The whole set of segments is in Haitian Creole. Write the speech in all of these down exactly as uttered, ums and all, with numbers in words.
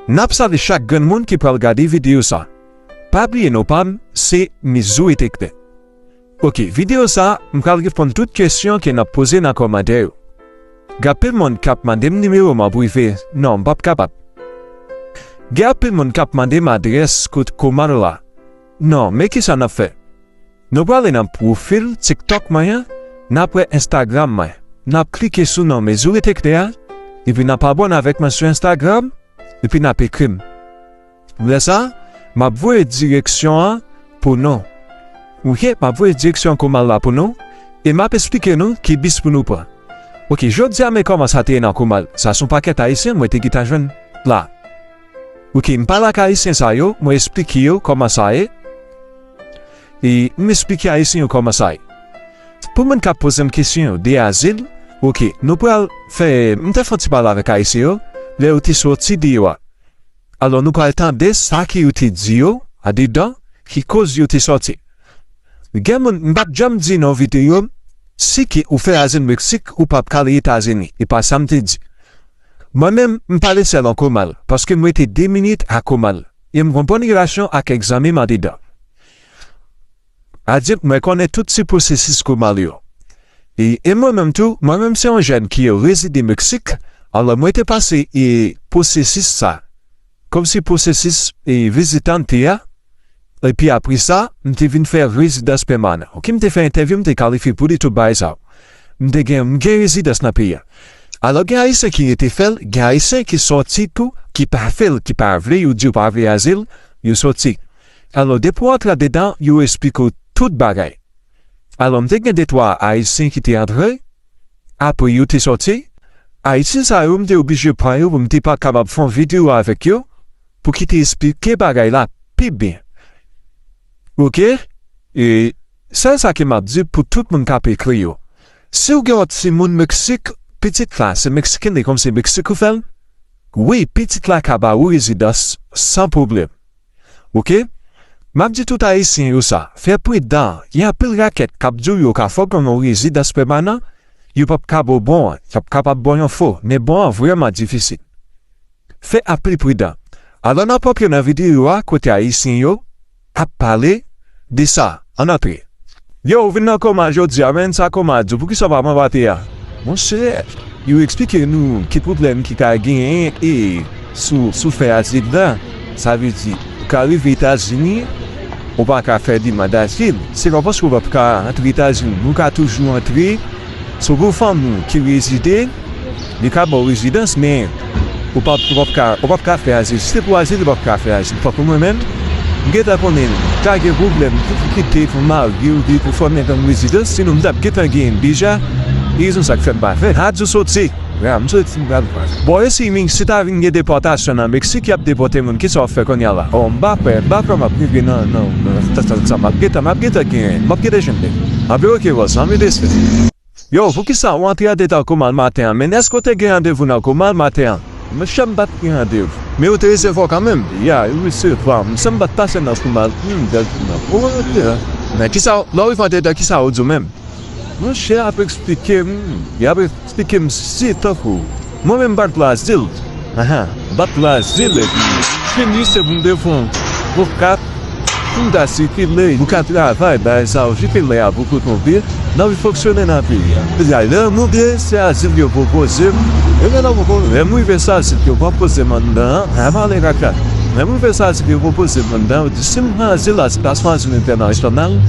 N ap salye chak grenn moun ki pral gade videyo sa. Pa bliye non pa m, se Mizouri Teknè. Ok, videyo sa, m pral reponn tout kesyon ke n ap poze nan kòmantè yo. Gen anpil moun k ap mande m nimewo m an prive. Non, m p ap kapab. Gen anpil moun k ap mande m adrès kot Komal la. Non, men kisa n ap fè? Nou prale nan pwofil TikTok mwen an, n ap wè Instagram mwen. N ap klike sou non Mizouri Teknè a, epi n ap abòne avèk mwen sou Instagram, epi n ap ekri m. Lè sa a, m ap voye direksyon an pou nou. Ok, m ap voye direksyon Komal la pou nou, e m ap esplike nou ki bis pou nou pran. Ok, jodi a men kòman sa te ye nan Komal. Sa se yon pakèt Ayisyen mwen te gentan jwenn la. Ok, m pale ak Ayisyen sa yo, mwen esplike yo kòman sa ye. E m esplike Ayisyen yo kòman sa ye. Pou moun k ap poze m kesyon yo de azil, ok, nou pral fè, m te fè yon ti pale avèk Ayisyen yo, lè yo te soti deyò a. Alò, nou pral tande sa ke yo te di yo andedan, ki koz yo te soti. Gen moun, m p ap janm di nan videyo m, si ke ou fè azil Meksik, ou p ap ka ale Etazini. E pa sa m te di. Mwen menm, m pale sèl an Komal, paske m rete de minit a Komal. E m gon bòn relasyon ak kèk zanmi m andedan. Adye, mwen konnen tout ti pwosesis Komal yo. E, e mwen menm tou, mwen menm se yon jèn ki rezide Meksik, alò mwen te pase e pwosesis sa, kòmsi pwosesis e vizitante a, epi apre sa, m te vin fè rezidans pèmanan. Ok, m te fè entèvyou, m te kalifye pou li, tout bagay sa yo. M te gen, m gen rezidans nan peyi a. Alò, gen Ayisyen ki rete fè l, gen Ayisyen ki sòti tou, ki pa fè l, ki pa vle, yo di yo pa vle azil, yo sòti. Alò, depi w antre andedan, yo esplike w tout bagay. Alò, m te gen de twa Ayisyen ki te antre, apre yo te sòti. Ayisyen sa yo, m te oblije pran yo pou m te pa kapab fè yon videyo avèk yo, pou ki te esplike bagay la pi byen. Ok? E sèl sa ke m ap di pou tout moun k ap ekri yo. Si w gen yon timoun Meksik, pitit la se Meksiken, li kòmsi Meksik ou fè l, wi, pitit la ka ba ou rezidans san pwoblèm. Ok? M ap di tout Ayisyen yo sa, fè pridan, gen anpil rakèt k ap di w yo ka fè w gen yon rezidans pèmanan, yo p ap ka ba w bon an, y ap kapab ba w yon fo, men bon an vrèman difisil. Fè anpil pridan. Alò n ap antre nan videyo a kote Ayisyen yo ap pale de sa. Ann antre. Yo, ou vin nan Komal jodi a, men sa Komal di w, poukisa w pa pran pati a? Monchè, yo eksplike nou ki pwoblèm ki ka genyen e sou, sou fè azil la. Sa vle di, ou ka rive Etazini, ou pa ka fè demann azil. Se pa paske ou p ap ka antre Etazini, ou ka toujou antre. Se pou fanmi w ki rezide, li ka ba w rezidans, men ou p ap, ou p ap ka, ou p ap ka fè azil. Si se pou azil, ou p ap ka fè azil. Tankou mwen menm, m gentan konnen m ta gen pwoblèm pou, pou kite, pou marye, oubyen pou fòme yon rezidans, sinon m t ap gentan genyen l deja. E rezon sa k fè m pa fè l. Radyo soti. Ya, m soti, m pral pran. Bon, e si, si ta vin gen depòtasyon nan Meksik, y ap depòte moun, kisa w ap fè kounye a la? Oh, m pa pè, m pa pè m ap rive nan, nan, nan, sa, sa, sa, m ap gentan, m ap gentan genyen, m ap gentan jwenn nèg. Anpil ok, bòs, anpil respè. Yo, poukisa w antre andedan Komal maten an? Men èske w te gen randevou nan Komal maten an? Monchè, m pa t gen randevou. Men yo te resevwa w kanmenm? Ya, yo resevwa m. San m pa t pase nan Komal, hmm, bèl Komal. Oh, ok. Men kisa, lè w rive andedan, kisa yo di w menm? Monchè, y ap eksplike m, y ap eksplike m si tankou mwen menm m pa t pou azil. Ahan, m pa t pou azil, epi fini se pou m te fè yon kat pou m ka sikile, pou m ka travay, bagay sa yo, sikile a pou kote m ye, n ap fonksyone nan peyi a. Lè m rive, se azil yo pwopoze m. E lè m poko, lè m rive se azil yo pwopoze m anndan an, a pale kaka. Lè m rive se azil yo pwopoze m anndan an, yo di si m pran azil la, se pa sou azil entènasyonal,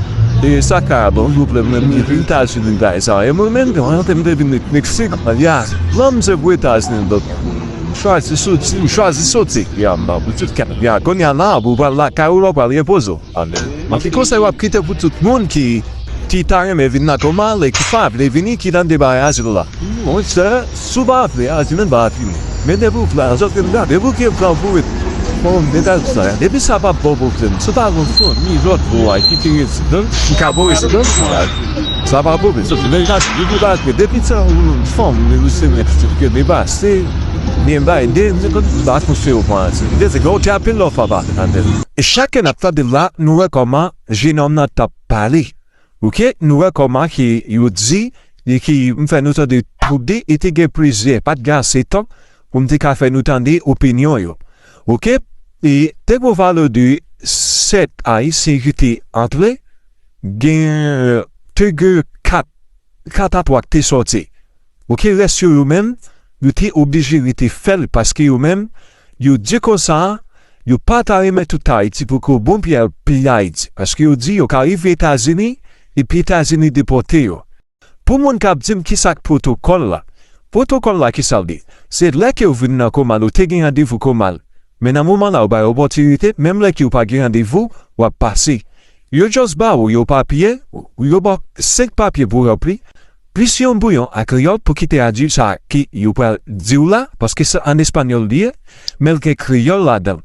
e sa ka ba m pwoblèm, lè m rive Etazini, bagay sa yo. E mwen menm, mwen te vin Meksik, ya, plan m se pou Etazini, donk, m chwazi soti, m chwazi soti. Ya, m ba pou tout kèt. Ya, kounye a la, pou w pral lakay ou la, w pral repoze w. Amen. Ki konsèy w ap kite pou tout moun ki, ki ta renmen vin nan Komal e ki pa vle vini, ki nan deba azil la? Monchè, si w pa vle azil, men pa vini. Men depi w vle azil, depi w gen plan pou ret, bon, depi sa pa ba w pwoblèm, si w pa gen fanmi lòt bò a ki te rezidans, ki ka ba w rezidans, sa pa pwoblèm. Depi w pa vle, depi se yon fanm, men ou se men ki te depase, byen bay de, men kòm pa konseye w pran azil. Lè w te apèl lòf apa. E chak ke n ap tande la, nou wè kòman jenòm nan t ap pale. Ok, nou wè kòman ke yo di, e ki m fè nou tande toude, e te gen plizyè, pa t gen ase tan pou m te ka fè nou tande opinyon yo. Oke? E te gen yon valè de sèt Ayisyen ki te antre, gen te gen kat kat a twa ki te sòti. Oke, rès yo, yo menm, yo te oblije rete fè l paske yo menm, yo di konsa, yo pa ta renmen tout Ayiti pou ke yo bon pye al peyi Ayiti. Paske yo di yo ka rive Etazini, epi Etazini depòte yo. Pou moun k ap di m kisa k pwotokòl la, pwotokòl la kisa l ye? Se lè ke w vin nan Komal, ou te gen randevou Komal. Men nan moman la, yo ba yo opòtinite, menm lè ke w pa gen randevou, w ap pase. Yo just ba ou yon papye, yo ba w senk papye pou w ranpli, plis yon bouyon a kreyòl pou ki tradui sa ke yo pral di w la, paske se an espanyòl li ye, men l gen kreyòl ladan l.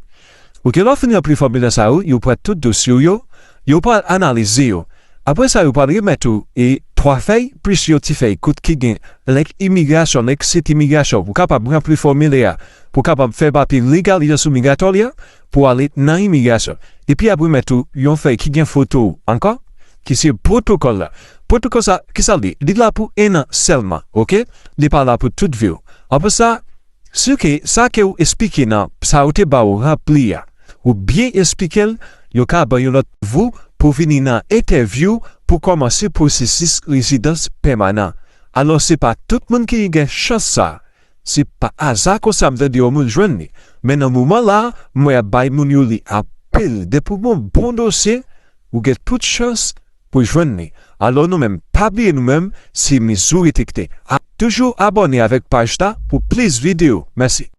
Oke, lè w fin ranpli fòmilè sa yo, yo pran tout dosye w yo, yo pral analize yo. Apre sa, yo pral remèt ou e twa fèy, plis yon ti fèy kout ki gen link imigrasyon, link sit imigrasyon, pou w kapab ranpli fòmilè a, pou w kapab fè papye legal, yon sou migratò li a, pou w ale nan imigrasyon. Epi y ap remèt ou yon fèy ki gen foto w ankò, ki se pwotokòl la. Pwotokòl sa, kisa l ye? Li la pou en an sèlman, oke? Li pa la pou tout vi w. Apre sa, si ke sa ke w esplike nan sa yo te ba w ranpli a, ou byen esplike l, yo ka ban yon lòt vou pou vini nan entèvyou pou kòmanse pwosesis rezidans pèmanan. Alò, se pa tout moun ki gen chans sa. Se pa aza konsa m tande yon moun jwenn li. Men nan moman la, mwen ap bay moun yo li anpil. Depi w gen yon bon dosye, ou gen tout chans pou jwenn li. Alò, nou menm, pa bliye nou menm, se Mizouri te kite. Ap toujou abòne avèk paj la pou plis videyo. Mèsi.